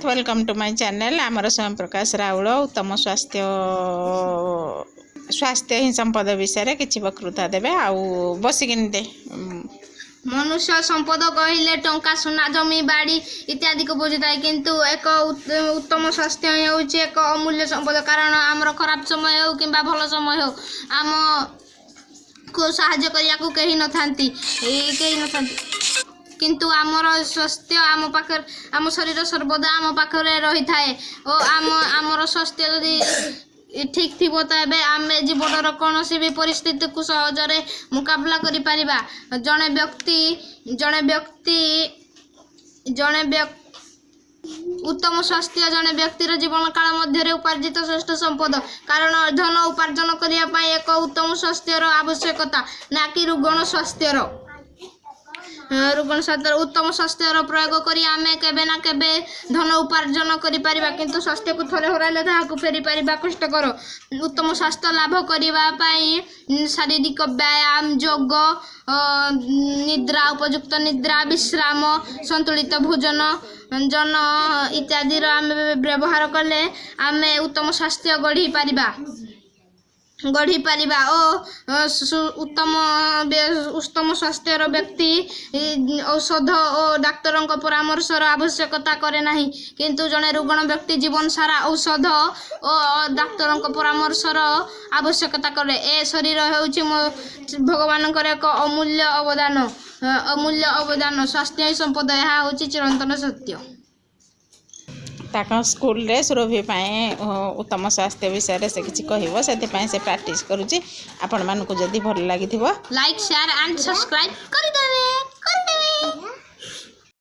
Welcome to my channel. ଆମର ସ୍ୱୟଂ ପ୍ରକାଶ ରାଉଳ ଉତ୍ତମ ସ୍ୱାସ୍ଥ୍ୟ, ସ୍ୱାସ୍ଥ୍ୟ ହିଁ ସମ୍ପଦ ବିଷୟରେ କିଛି ବକ୍ତୃତା ଦେବେ। ଆଉ ବସିକିନି ଦେ। ମନୁଷ୍ୟ ସମ୍ପଦ କହିଲେ ଟଙ୍କା, ସୁନା, ଜମି, ବାଡ଼ି ଇତ୍ୟାଦିକୁ ବୁଝିଥାଏ। କିନ୍ତୁ ଏକ ଉତ୍ତମ ସ୍ୱାସ୍ଥ୍ୟ ହେଉଛି ଏକ ଅମୂଲ୍ୟ ସମ୍ପଦ। କାରଣ ଆମର ଖରାପ ସମୟ ହେଉ କିମ୍ବା ଭଲ ସମୟ ହେଉ, ଆମକୁ ସାହାଯ୍ୟ କରିବାକୁ କେହି ନଥାନ୍ତି, କେହି ନଥାନ୍ତି। କିନ୍ତୁ ଆମର ସ୍ୱାସ୍ଥ୍ୟ ଆମ ପାଖରେ, ଆମ ଶରୀର ସର୍ବଦା ଆମ ପାଖରେ ରହିଥାଏ ଓ ଆମର ସ୍ୱାସ୍ଥ୍ୟ ଯଦି ଠିକ୍ ଥିବ, ତେବେ ଆମେ ଜୀବନର କୌଣସି ବି ପରିସ୍ଥିତିକୁ ସହଜରେ ମୁକାବିଲା କରିପାରିବା। ଜଣେ ବ୍ୟକ୍ତି ଉତ୍ତମ ସ୍ୱାସ୍ଥ୍ୟ ଜଣେ ବ୍ୟକ୍ତିର ଜୀବନ କାଳ ମଧ୍ୟରେ ଉପାର୍ଜିତ ଶ୍ରେଷ୍ଠ ସମ୍ପଦ। କାରଣ ଧନ ଉପାର୍ଜନ କରିବା ପାଇଁ ଏକ ଉତ୍ତମ ସ୍ୱାସ୍ଥ୍ୟର ଆବଶ୍ୟକତା, ନା କି ରୁଗ୍ଣ ସ୍ୱାସ୍ଥ୍ୟର। ଉତ୍ତମ ସ୍ୱାସ୍ଥ୍ୟର ପ୍ରୟୋଗ କରି ଆମେ କେବେ ନା କେବେ ଧନ ଉପାର୍ଜନ କରିପାରିବା, କିନ୍ତୁ ସ୍ୱାସ୍ଥ୍ୟକୁ ଥରେ ହରାଇଲେ ତାହାକୁ ଫେରି ପାରିବା କଷ୍ଟକର। ଉତ୍ତମ ସ୍ୱାସ୍ଥ୍ୟ ଲାଭ କରିବା ପାଇଁ ଶାରୀରିକ ବ୍ୟାୟାମ, ଯୋଗ, ନିଦ୍ରା, ଉପଯୁକ୍ତ ନିଦ୍ରା, ବିଶ୍ରାମ, ସନ୍ତୁଳିତ ଭୋଜନ ଜନ ଇତ୍ୟାଦିର ଆମେ ବ୍ୟବହାର କଲେ ଆମେ ଉତ୍ତମ ସ୍ୱାସ୍ଥ୍ୟ ଗଢ଼ି ପାରିବା ଓ ଉତ୍ତମ ସ୍ୱାସ୍ଥ୍ୟର ବ୍ୟକ୍ତି ଔଷଧ ଓ ଡାକ୍ତରଙ୍କ ପରାମର୍ଶର ଆବଶ୍ୟକତା କରେ ନାହିଁ। କିନ୍ତୁ ଜଣେ ରୁଗ୍ଣ ବ୍ୟକ୍ତି ଜୀବନ ସାରା ଔଷଧ ଓ ଡାକ୍ତରଙ୍କ ପରାମର୍ଶର ଆବଶ୍ୟକତା କରେ। ଏ ଶରୀର ହେଉଛି ମୋ ଭଗବାନଙ୍କର ଏକ ଅମୂଲ୍ୟ ଅବଦାନ, ଅମୂଲ୍ୟ ଅବଦାନ। ସ୍ୱାସ୍ଥ୍ୟ ହିଁ ସମ୍ପଦ, ଏହା ହେଉଛି ଚିରନ୍ତନ ସତ୍ୟ। ତାଙ୍କ ସ୍କୁଲରେ ସୁରଭି ପାଇଁ ଉତ୍ତମ ସ୍ୱାସ୍ଥ୍ୟ ବିଷୟରେ ସେ କିଛି କହିବ, ସେଥିପାଇଁ ସେ ପ୍ରାକ୍ଟିସ୍ କରୁଛି। ଆପଣମାନଙ୍କୁ ଯଦି ଭଲ ଲାଗିଥିବ ଲାଇକ୍, ସେୟାର ଆଣ୍ଡ ସବସ୍କ୍ରାଇବ୍ କରିଦେବେ।